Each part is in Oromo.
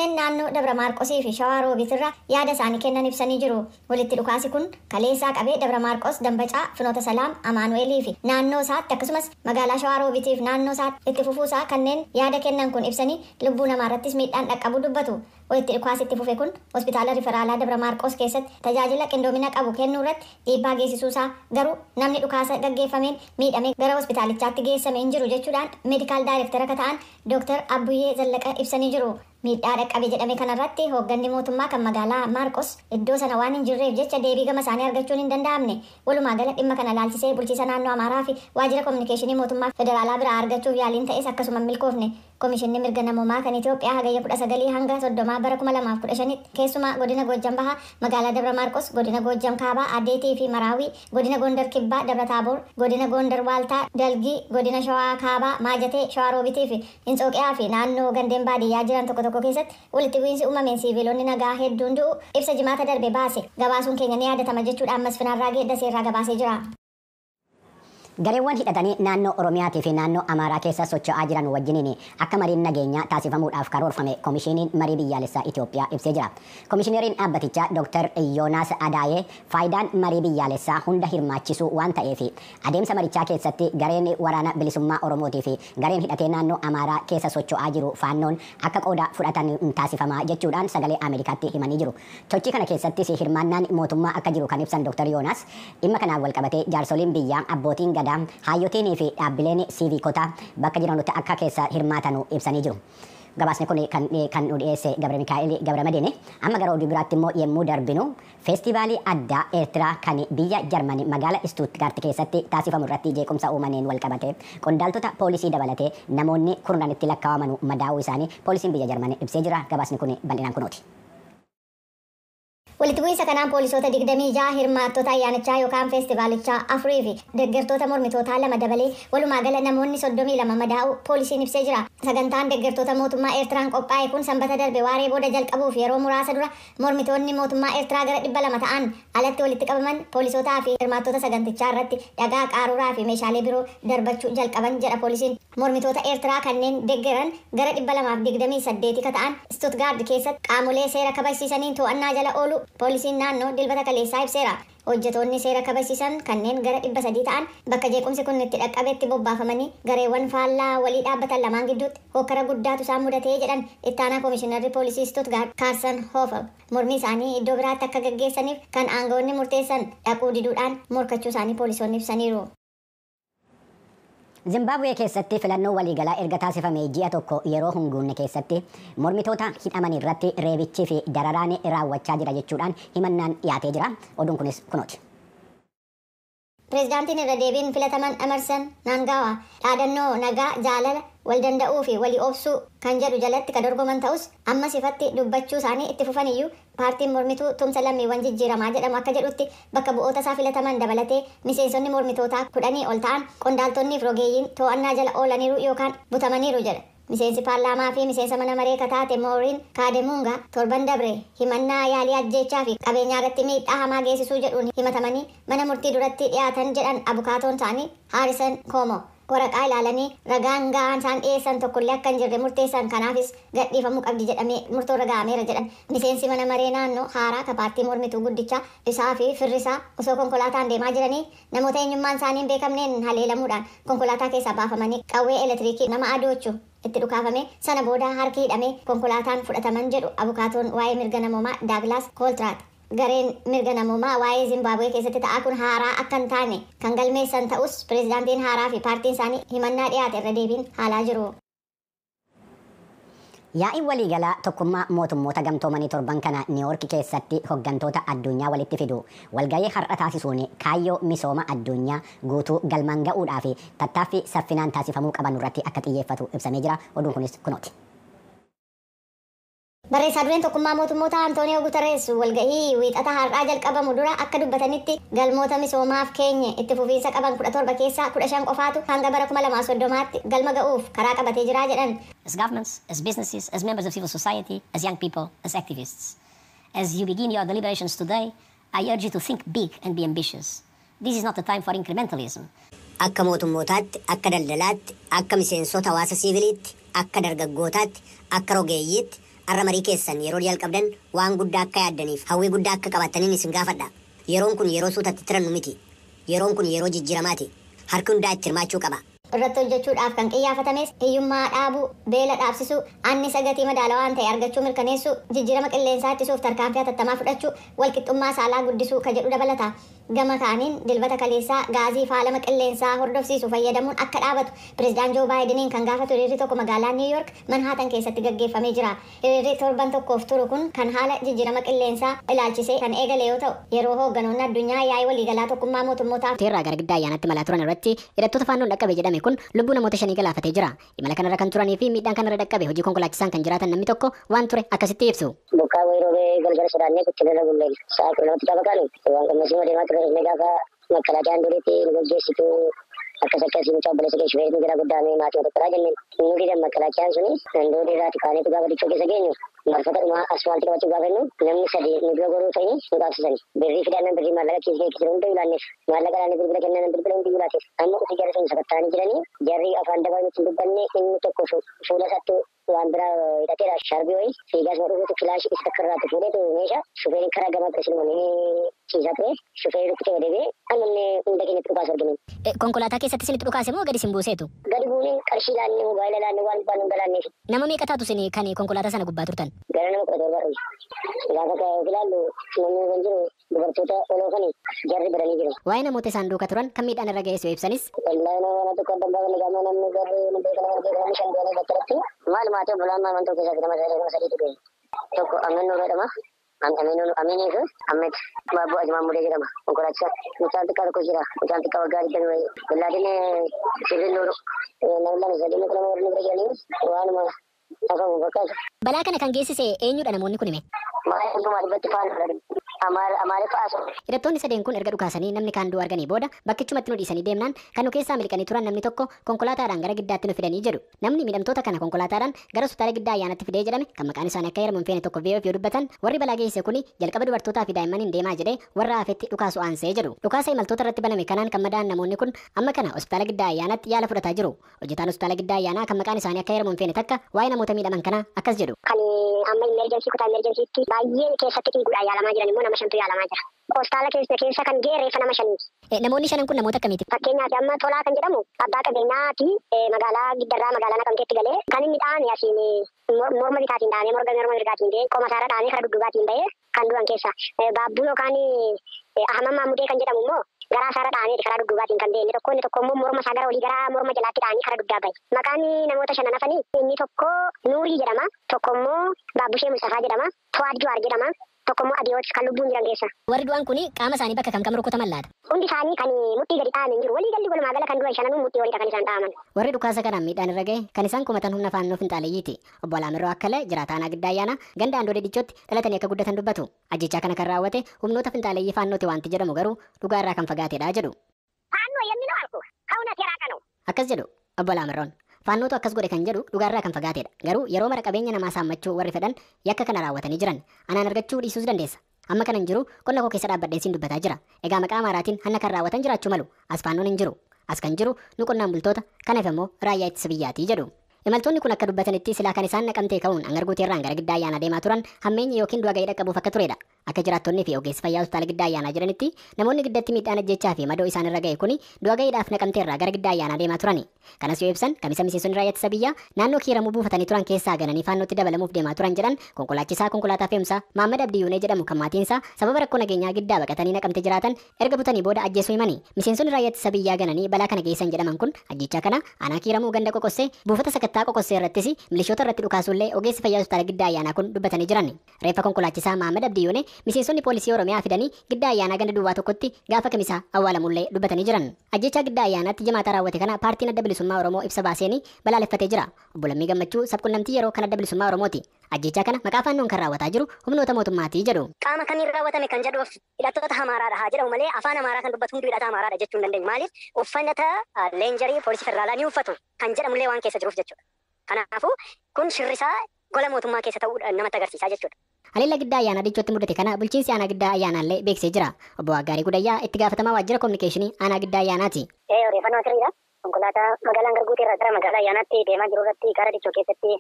Kanneen naannoo Dabra Maarqosii fi Shawaa Roobitirraa yaada isaanii kennan ibsanii jiru. Walitti dhukaasi kun kaleessaa qabee Dabra Maarqos, Dambacaa, Finoota Salaam, Amaanu'eelii fi naannoo isaatti, akkasumas magaalaa Shawaa Roobitiif naannoo isaatti itti fufuusaa kanneen yaada kennan kun ibsanii, lubbuu namaarrattis miidhaan dhaqqabuu dubbatu. Walitti dhukaasi itti fufe kun hospitaala riferaalaa Dabra Maarqos keessatti tajaajila qindoomina qabu kennuu irratti dhiibbaa geessisuusaa, garuu namni dhukaasa gaggeeffameen miidhamee gara hospitaalichaatti geessame hin jiru jechuudhaan medical director akka ta'an Dooktar Abbuyyee Zallaqa ibsanii jiru. Miidhaa dhaqqabe jedhame kanarratti hoogganni mootummaa kan magaalaa Maarqos iddoo sana waan hin jirreef jecha deebii gama isaanii argachuun hin danda'amne. Walumaa gala dhimma kana laalchisee bulchiisa naannoo Amaaraa fi waajjira kominikeeshinii mootummaa federaalaa biraa argachuuf yaaliin ta'es akkasuma hin milkoofne. Komishinni mirga namoomaa kan Itoophiyaa Hagayya 19 hanga 30 bara 2015tti keessumaa godina Goojjam Bahaa magaalaa Dabra Maarqos, godina Goojjam Kaabaa Addeetii fi Maraawii, godina Gondar Kibbaa Dabra Taaboor, godina Gondar Waaltaa Dalgii, godina Shawaa Kaabaa Maajatee, Shawaa Roobitii fi Inxooqiyaa fi naannoo gandeen baadiyyaa jiran tokko tokko keessatti walitti bu'iinsi uumameen siiviilonni nagaa hedduun du'u ibsa Jimaata darbe baase gabaasuun keenya ni yaadatama jechuudhaan Masfin Arraagee Daseerraa gabaasee jira. Gareewwan hidhatanii naannoo Oromiyaatii fi naannoo Amaaraa keessa socho'aa jiran wajjiniin akka mariin nageenyaa taasifamuudhaaf karoorfame Komishiiniin Marii Biyyaalessaa Itoophiyaa ibsee jira. Komishineriin dhaabbatichaa Dr. Yoonaas Adaayee faayidaan marii biyyaalessaa hunda hirmaachisuu waan ta'eef, adeemsa marichaa keessatti gareen Waraana Bilisummaa Oromootii fi gareen hidhatee naannoo Amaaraa keessa socho'aa jiru Faannoon akka qooda fudhatan taasifamaa jechuudhaan Sagalee Ameerikaatti himanii jiru. Sochii kana keessattis hirmaannaan mootummaa akka jiru kan ibsan Dr. Yoonaas, dhimma kanaan wal qabatee jaarsoliin biyyaa, abbootiin gadaa, haayyotiinii fi dhaabbileen siiviikotaa bakka jiranutti akka keessa hirmaatanu ibsanii jiru. Gabaasni kun kan nu dhiyeesse Gabra Mikaa'el Gabra Madiini. Amma gara oduu biraatti immoo yemmuu darbinu, feestivaalii addaa Eertiraa kan biyya Jarmanii magaalaa Stuttgart keessatti taasifamu irratti jeequmsa uumameen wal qabate qondaaltota poolisii dabalatee namoonni kurnanitti lakkaa'aman madaa'uu isaanii poolisiin biyya Jarmanii ibsee jira. Gabaasni kun bal'inaan kunooti. Walitti bu'iinsa kanaan poolisoota 26, hirmaattota ayyaanichaa yookaan feestivaalichaa afurii fi deeggartoota mormitootaa lama dabalee walumaa gala namoonni 32 madaa'uu poolisiin ibsee jira. Sagantaan deeggartoota mootummaa Eertiraan qophaa'e kun Sanbata darbe waaree booda jalqabuuf yeroo muraasa dura mormitoonni mootummaa Eertiraa gara 200 ta'an alatti walitti qabaman poolisootaa fi hirmaattota sagantichaa irratti dhagaa, qaaruuraa fi meeshaalee biroo darbachuu jalqaban jedha poolisiin. Mormitoota Eertiraa kanneen deeggaran gara 228 ka ta'an Stuttgart keessatti qaamolee seera kabachiisaniin to'annaa jala oolu poolisiin naannoo Dilbata kaleessaa ibseera. Hojjetoonni seera kabachiisan kanneen gara 300 ta'an bakka jeequmsi kun itti dhaqqabetti bobbaafamanii gareewwan faallaa walii dhaabbatan lamaan gidduutti hokkara guddaatu isaan mudatee jedhan ittaanaa koomishinarri poolisii Stuttgart Kaarsan Hoofel. Mormii isaanii iddoo biraatti akka gaggeessaniif kan aangawoonni murteessan dhaquu diduudhaan morkachuu isaanii poolisoonni ibsaniiru. Zimbaabuwee keessatti filannoo waliigalaa erga taasifamee ji'a tokko yeroo hin guunne keessatti mormitoota hidhaman irratti reebichii fi dararaan raawwachaa jira jechuudhaan himannaan dhiyaatee jira. Oduun kunis kunooti. Pireezidaantiin irra deebiin filataman Emerson Naangawa dhaadannoo nagaa, jaalala, wal danda'uu fi walii obsuu kan jedhu jalatti kan dorgoman ta'us, amma sifatti dubbachuu isaanii itti fufan iyyuu, paartiin mormituu Tumsa Lammiiwwan Jijjiiramaa jedhamu akka jedhutti bakka bu'oota isaa filataman dabalatee miseensonni mormitootaa 10 ol ta'an, qondaaltonnii fi rogeeyyiin to'annaa jala oolaniiru yookaan butamaniiru jedha. Miseensi paarlaamaa fi miseensa mana maree kataate Mooriin Kaademuungaa torban dabre himannaa yaalii ajjeechaa fi qabeenyaa irratti miidhaa hamaa geessisuu jedhuun himatamanii mana murtii duratti dhiyaatan jedhan abukaatoon isaanii Haarisan Koomo. Waraqaa ilaalanii ragaan ga'aan isaan dhiyeessan tokkollee akka hin jirre murteessan, kanaafis gadhiifamuu qabdi jedhamee murtoo irra ga'ameera jedhan. Miseensi mana maree naannoo haaraa ka paartii mormituu guddichaa isaa fi firri isaa osoo konkolaataan deemaa jiranii namoota eenyummaan isaanii hin beekamneen haleelamuudhaan konkolaataa keessaa baafamanii qawwee elektiriikii nama adoochu itti dhukaafame, sana booda harki hidhamee konkolaataan fudhataman jedhu abukaatoon waa'ee mirga namoomaa Daaglaas Kooltiraat. Gareen mirga namoomaa waa'ee Zimbaabuwee keessatti ta'aa kun haaraa akka hin taane kan galmeessan ta'us, pireezidaantiin haaraa fi paartiin isaanii himannaa dhiyaate irra deebiin haalaa jiru. Yaa'iin waliigalaa Tokkummaa Mootummoota Gamtoomanii torban kana Niiwoorki keessatti hooggantoota addunyaa walitti fidu walgahii har'a taasisuun kaayyoo misooma addunyaa guutuu galmaan ga'uudhaa fi tattaaffii saffinaan taasifamuu qaban irratti akka xiyyeeffatu ibsamee jira. Oduun kunis kunooti. Barreessaa dureen Tokkummaa Mootummoota Antooniyoo Guterres walgahii Wiixata har'aa jalqabamu dura akka dubbatanitti, galmoota misoomaaf keenye itti fufiinsa qaban 17 keessaa 15 qofaatu hanga bara 2030tti galma ga'uuf karaa qabatee jira jedhan. As governments, as businesses, as members of civil society, as young people, as activists. As you begin your deliberations today, I urge you to think big and be ambitious. This is not a time for incrementalism. Akka mootummootaatti, akka daldalaatti, akka miseensota hawaasa siiviliitti, akka dargaggootaatti, akka rogeeyyiitti, Har'a marii keessan yeroo jalqabdan waan guddaa akka yaaddaniif hawwii guddaa akka qabaataniin isin gaafadha. Yeroon kun yeroo suutatti tirannu miti. Yeroon kun yeroo jijjiiramaati. Harki hundaa itti hirmaachuu qaba. Irratti hojjechuudhaaf kan qiyyaafatames hiyyummaa dhaabuu, beela dhaabsisuu, annisa gatii madaalawaan ta'e argachuu mirkaneessuu, jijjiirama qilleensaa ittisuuf tarkaanfii hatattamaa fudhachuu, walqixxummaa saalaa guddisuu ka jedhu dabalata. Gama kaaniin Dilbata kaleessaa gaazii faalama qilleensaa hordofsiisu fayyadamuun akka dhaabatu pireezidaan Joo Baayideniin kan gaafatu hiriirri tokko magaalaa Niw Yoork Manhaatan keessatti gaggeeffamee jira. Hiriirri torban tokkoof turu kun kan haala jijjiirama qilleensaa ilaalchisee kan eegale yoo ta'u, yeroo hoogganoonni addunyaa yaa'ii waliigalaa tokkummaa mootummootaa Teerraa gara Giddaa Ayyaanaatti malaa turan irratti hidhattoota faannoon dhaqqabe jedhame kun lubbuu namoota 5 galaafatee jira. Imala kanarra kan turanii fi miidhaan kanarra dhaqqabe hojii konkolaachisaan kan jiraatan namni tokko waan ture akkasitti ibsu. Bokkaa wayii roobee galgala sodaannee kutti bulleen sa'a 12tti gaafa kaanu waan qammasii deemaa turre illee gaafa makkalaaqaan duriitti nu gaggeessitu akkas akkasii mucaa obboleessa kee shufeerii gara guddaa maatii tokkodhaa jenneen. Nu didan makkalaaqaan suni handoodii irraati kaaneetu gaafa dichoo keessa geenyu marfata dhumaa asfaaltii qabachuu gaafa jennu namni 3 nu dura goruu ta'anii nu qaabsisani. Birrii fidaan birrii maallaqa kiisee kiisee hunda ilaanneef maallaqa laanne bilbila kennan bilbila hundi ilaateef amma ofii jarri sun sakatta'anii jiranii jarri afaan dabaa nutti hin dubbanne inni tokko fuula isaatti waan biraa hidhateera shaarbii wayii fiigaas ma dhufuutu kilaashii isa takka irraatti fuudheetu meeshaa shufeeriin karaa gamaa ture silmamee ciisaa ture shufeerii rukkutee deebi'ee amma inni hunda keenyatti dhukaasu argine. Konkolaataa keessatti isinitti dhukaase moo gadi isin buuseetu? Gadi buunee qarshii laannee mobaayila laannee waan barbaannu hunda laanneef. Nama meeqa taatu isin kan konkolaataa sana gubbaa turtan? Gara nama 17 dhufe. Gaafa ka'ee ilaallu namni kan jiru dubartoota oloofani jarri biranii jiru. Waa'ee namoota isaan duuka turan kan miidhaan irra ga'es yoo ibsanis. Wallaahi nama mana tokko adda baafne gaafa namni garri nama beekan nama beekan namni 5 du'anii bakka maal maatii obbolaan maal wantoota keessaa nama 3 nama 3 du'e. Tokko Ameen Nuuree jedhama. Ameenii fi Ahmed Baaboo Ajimaa Mudee jedhama. Konkolaachisaa mucaan xiqqaa tokko jira. Mucaan xiqqaa waggaa 20 wayii. Wallaadin Sirriin Nuuru. Namni lama sadii nama warri bira jiranii waanuma hafamu fakkaatu. Balaa kana kan geessise eenyudha namoonni kun hime? Maal hundumaa dhibbatti faana. Amaariff haasa'u. Hidhattoonni sadeen kun erga dhukaasanii namni kaan du'u arganii booda bakkichumatti nu dhiisanii deemnaan kan nu keessaa miliqanii turan namni tokko konkolaataadhaan gara Giddaatti nu fidanii jedhu. Namni miidhamtoota kana konkolaataadhaan gara hospitaala Giddaa Ayyaanaatti fidee jedhame kan maqaan isaanii akka heeramu hin feene tokko VOF yoo dubbatan warri balaa geessise kuni jalqaba dubartootaa fi daa'immaniin deemaa jedhee warra hafetti dhukaasu aansee jedhu. Dhukaasa imaltoota irratti baname kanaan kan madaa'an namoonni kun amma kana hospitaala Giddaa Ayyaanaatti yaala fudhataa jiru. Hojjetaan hospitaala Giddaa Ayyaanaa kan maqaan isaanii akka heeramu hin feene takka waa'ee namoota miidhaman kanaa akkas jedhu. Kan amma emergency kutaa emergencytti baay'ee keessatti dhiiguudhaan yaalamaa jiran immoo nama 5tu yaalamaa jira. Hospitaala keessa kan ga'e reeffa nama 5. Namoonni 5 kun namoota akkamiiti? Fakkeenyaaf amma Tolaa kan jedhamu abbaa qabeenyaati magaalaa Giddarraa magaalaa Naqamteetti galee kan inni dhaame asiin morma bitaatiin dhaamee morma mirgaatiin ba'ee qoma isaarra dhaamee karaa dudduubaatiin ba'ee kan du'an keessa. Baabbuu yookaan Ahmad Maamudee kan jedhamu immoo garaa isaarra dhaamee karaa dudduubaatiin kan ba'e inni tokko immoo morma isaa gara olii gara morma jalaatti dhaamee karaa dugdaa ba'e. Maqaan namoota 5 hafanii inni tokko Nuurii jedhama, tokko immoo Baabbushee Mustafaa jedhama, To'aad Juwaar jedhama, tokko immoo Abiyoot kan lubbuun jiran keessa. Warri du'an kuni qaama isaanii bakka kam kam rukutaman laata? Hundi isaanii kan mudhii gadi dhahaman jiru. Walii galli walumaa gala kan du'an 5 mudhii olidha kan isaan dhahaman. Warri dhukaasa kanaan miidhaan irra ga'e kan isaan kumatan humna faannoo finxaaleeyyiiti. Obbo Alaamirroo Akkalee jiraataa aanaa Giddaa Ayyaanaa ganda Andoodee Dichootti dhalatanii akka guddatan dubbatu. Ajjechaa kana kan raawwate humnoota finxaaleeyyii faannooti wanti jedhamu garuu dhugaa irraa kan fagaatedha jedhu. Faannoo yemmuu alku kauna seeraa kanu. Akkas jedhu Obbo Alaamirroon. Faannootu akkas godhe kan jedhu dhugaarraa kan fagaatedha. Garuu yeroo mara qabeenya namaa saammachuu warri fedhan yakka kana raawwatanii jiran. Anaan argachuu dhiisuus dandeessa. Amma kanan jiru qonna koo keessa dhaabbadheen siin dubbataa jira. Egaa maqaa Amaaraatiin hanna kan raawwatan jiraachuu malu. As faannoon hin jiru. As kan jiru nu qonnaan bultoota kanaaf immoo raayyaa ittisa biyyaatii jedhu. Imaltoonni kun akka dubbatanitti silaa kan isaan Naqamtee ka'uun hangar guuteerraan gara Giddaa Ayyaanaa deemaa turan hammeenyi yookiin du'a ga'ii dhaqqabuuf akka turedha. Akka jiraattonnii fi ogeessi fayyaa hospitaala Giddaa Ayyaanaa jiranitti namoonni Giddatti miidhaan ajjechaa fi madoo isaan irra ga'e kuni du'a ga'iidhaaf Naqamteerraa gara Giddaa Ayyaanaa deemaa turani. Kanas yoo ibsan kamisa miseensonni raayyaa ittisa biyyaa naannoo Kiiramuu buufatanii turan keessaa gananii faannootti dabalamuuf deemaa turan jedhan konkolaachisaa konkolaataa fe'umsaa Mahammad Abdiyyuunee jedhamu kan maatiinsaa sababa rakkoo nageenyaa Giddaa baqatanii Naqamte jiraatan erga butanii booda ajjeesuu himani. Miseensonni raayyaa ittisa biyyaa gananii balaa kana geessan jedhaman kun ajjechaa kana aanaa Kiiramuu ganda Qoqossee buufata sakattaa Qoqossee irrattis milishoota irratti dhukaasuullee ogeessi fayyaa hospitaala Giddaa Ayyaanaa kun dubbatanii jiran. Reeffa konkolaachisaa Mahammad Abdiyyuunee miseensonni poolisii Oromiyaa fidanii Giddaa Ayyaanaa ganda duwwaa tokkotti gaafa kamisaa awwaalamullee dubbatanii jiran. Ajjechaa Giddaa Ayyaanaatti jimaataa raawwate kana paartiin Adda Bilisummaa Oromoo ibsa baaseenii balaaleffatee jira. Obbo Lammii Gammachuu sabquunnamtii yeroo kan Adda Bilisummaa Oromooti. Ajjechaa kana maqaa faannoon kan raawwataa jiru humnoota mootummaatii jedhu. Qaama kamiin raawwatame kan jedhuuf hidhattoota Amaaraadha haa jedhamu malee afaan Amaaraa kan dubbatu hundi hidhata Amaaraadha jechuu hin dandeenyu. Maaliif uffata leenjarii poolisii federaalaa ni uffatu kan jedhamullee waan keessa jiruuf jechuudha. Kanaafuu kun shirrisaa gola mootummaa keessa ta'uu namatti agarsiisaa jechuudha. Haleellaa Giddaa Ayyaanaa Dichootti mudate kana bulchiinsi aanaa Giddaa Ayyaanaallee beeksisee jira. Obbo Waggaarii Gudayyaa itti gaafatamaa waajjira kominikeeshinii aanaa Giddaa Ayyaanaati. Odeeffannoo sirriidha. Konkolaataa magaalaan Garguutii irraa gara magaalaa Ayyaanaatti deemaa jiru irratti gara Dichoo keessatti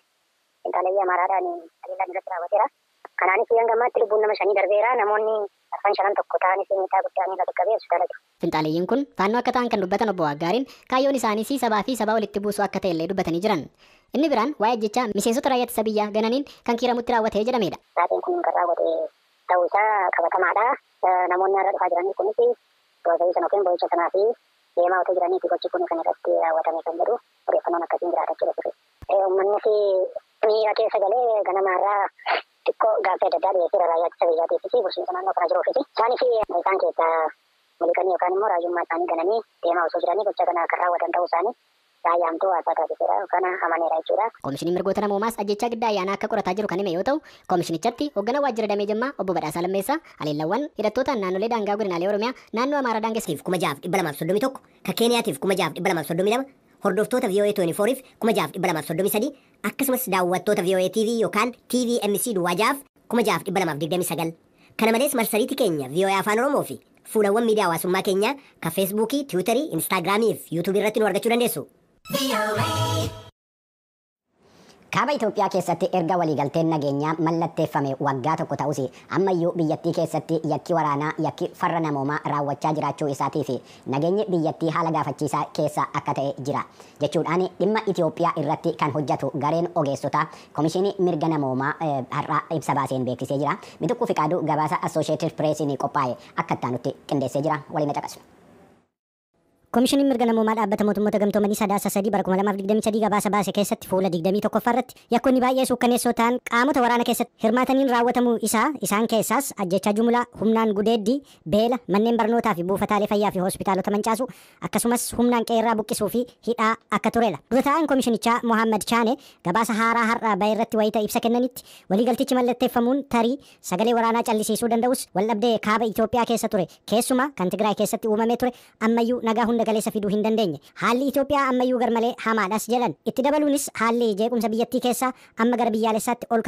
Finxaaleyyii Amaaraadhaan haleellaan irratti raawwateera. Kanaanis hanga ammaatti lubbuun nama 5 darbeera. Namoonni arfan shanan tokko ta'anis miidhaa guddaa irra qaqqabee hospitaala jiru. Finxaaleeyyiin kun faannoo akka ta'an kan dubbatan obbo Waggaariin kaayyoon isaanii sabaa fi sabaa walitti buusuu akka ta'e illee dubbatanii jiran. Inni biraan waa'ee ajjechaa miseensota raayyaa ittisa biyyaa gananiin kan kiiramutti raawwatee jedhamedha. Taateen kun kan raawwate ta'uu isaa qabatamaadha. Namoonni har'a dhufaa jiran kunis gosa sana yookiin boo'icha sanaa fi deemaa otoo jiranii fi gochi kun kan irratti raawwatame kan jedhu odeeffannoon akkasiin jiraata jechuudha. Uummannis miira keessa galee ganamaarraa xiqqoo gaaffii adda addaa dhiyeesseera raayyaa ittisa biyyaatiifis bulchiinsa naannoo kana jiruufis. Isaanis isaan keessaa miliqanii yookaan immoo raayyummaa isaanii gananii deemaa osoo jiranii gocha kana kan raawwatan ta'uu isaanii raayyaamtuu haasaa taasiseera yookaan amaneera jechuudha. Koomishiniin mirgoota namoomaas ajjechaa giddaa ayyaanaa akka qorataa jiru kan hime yoo ta'u, koomishinichatti hoogganaa waajjira damee Jimmaa obbo Badhaasaa Lammeessaa haleellawwan hidhattootaan naannolee daangaa godinaalee Oromiyaa naannoo Amaaraa daangessiif 6231, ka Keeniyaatiif 6232, hordoftoota VOA 24f 6233, akkasumas daawwattoota VOA TV yookaan TVMC duwwaa 6 6229. Kana malees marsariitii keenya VOA Afaan Oromoo fi fuulawwan miidiyaa hawaasummaa keenyaa ka Feesbuukii, Tiwiitarii, Instaagiraamii fi Yuutuubii irratti nu argachuu dandeessu. Kaaba Itoophiyaa keessatti erga waliigalteen nageenyaa mallatteeffame waggaa tokko ta'us ammayyuu biyyattii keessatti yakki waraanaa yakki farra namoomaa raawwachaa jiraachuu isaatii fi nageenyi biyyattii haala gaafachiisaa keessa akka ta'e jira jechuudhaan dhimma Itoophiyaa irratti kan hojjetu gareen ogeessotaa Komishinii Mirga Namoomaa har'a ibsa baaseen beeksisee jira. Mitikkuu Fiqaaduu gabaasa Associated Pressiin qophaa'e akka itti qindeessee jira. Waliin caqasu. Koomishiniin mirga namoomaa dhaabbata mootummoota gamtoomanii sadaasa 3 bara 2023 gabaasa baase keessatti fuula 21 irratti yakkoonni baay'ee suukkaneessoo ta'an qaamota waraana keessatti hirmaataniin raawwatamuu isaa isaan keessaas ajjechaa jumlaa, humnaan gudeeddii, beela, manneen barnootaa fi buufataalee fayyaa fi hospitaalota mancaasuu akkasumas humnaan qeerraa buqqisuu fi hidhaa akka turedha. Dura taa'aan koomishinichaa Mohaammed Chaane gabaasa haaraa har'a bahe irratti wayita ibsa kennanitti waliigaltichi mallatteeffamuun tarii sagalee waraanaa callisiisuu danda'us waldhabdee kaaba Itoophiyaa keessa ture keessumaa kan Tigraay keessatti uumamee ture ammayyuu nagaa hunda galeessa fiduu hin dandeenye. Haalli Itoophiyaa ammayyuu garmalee hamaadhas jedhan. Itti dabaluunis haalli jeequmsa biyyattii keessaa amma gara biyyaalessaatti ol